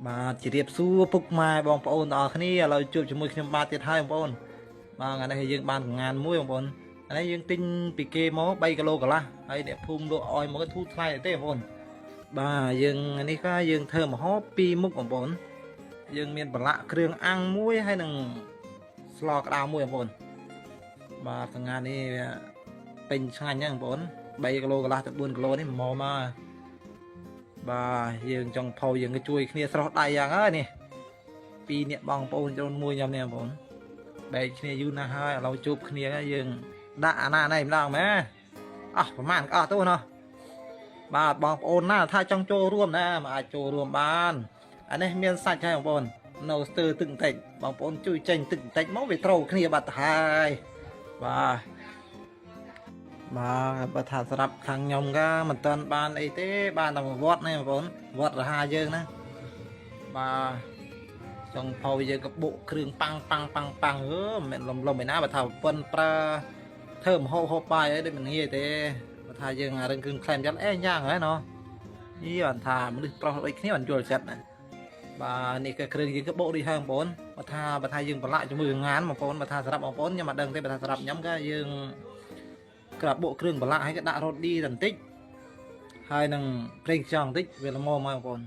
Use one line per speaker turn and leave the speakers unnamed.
បាទជម្រាបសួរពុកម៉ែបងប្អូនទាំងអស់គ្នាឥឡូវជួបជាមួយខ្ញុំបាទទៀតហើយបងប្អូនបាទថ្ងៃនេះយើងបានកងានមួយបងប្អូនអានេះយើងទិញពីគេមក3គីឡូកន្លះហើយអ្នកភូមិលក់ឲ្យមកធូរថ្លៃទេបងប្អូនបាទយើងនេះក៏យើងធ្វើម្ហូបពីរមុខបងប្អូនយើងមានប្រឡាក់គ្រឿងអាំងមួយហើយនឹងស្លក្តៅមួយបងប្អូនបាទកងាននេះវាពេញឆ្ងាញ់ហ្នឹងបងប្អូន3គីឡូកន្លះទៅ4គីឡូនេះមកមក បាទយើងចង់ផោយើងក៏ជួយគ្នាស្រោះដៃយ៉ាងហើយនេះពីរអ្នកបងប្អូនចូលមួយខ្ញុំនេះបងប្អូនបែកគ្នាយូរណាស់ហើយឥឡូវជួបគ្នាយើងដាក់អាណានេះម្ដងម៉ែអស់ប្រហែលក៏អស់ទៅណោះបាទបងប្អូនណាថាចង់ចូលរួមណាមកអាចចូលរួមបានអានេះមានសាច់ហើយបងប្អូននៅស្ទើទឹកបន្តិចបងប្អូនជួយចេញទឹកបន្តិចមកវាត្រូវគ្នាបាត់ទៅហើយបាទ បាទបើថាស្រាប់ខាងខ្ញុំក៏មិនទាន់បានអីទេបានតែមួយវត្តនេះបងប្អូនវត្តរហាយើងណាបាទចង់ផោយើងក៏បុកគ្រឿងប៉ាំងប៉ាំងប៉ាំងប៉ាំងអឺមិនលំលំឯណាបើថាប្រពន្ធប្រើធ្វើម្ហូបហូបបាយអីដូចមិនងាយទេបើថាយើងអារឿងគ្រឿងក្លែមយ៉ាងអេយ៉ាងហ្នឹងណោះយីបានថាមនុស្សប្រុសដូចគ្នាមិនយល់ចិត្តណាបាទនេះក៏គ្រឿងយើងក៏បុកដូចហើយបងប្អូនបើថាយើងប្រឡាក់ជាមួយងានបងប្អូនបើថាសម្រាប់បងប្អូនខ្ញុំមិនដឹងទេបើថាសម្រាប់ខ្ញុំក៏យើង ក្រាបបុកគ្រឿងប្រឡាក់ហើយក៏ដាក់រ៉ូឌីបន្តិចហើយនឹងប្រេងខ្យងបន្តិចវាល្មមហើយបងប្អូន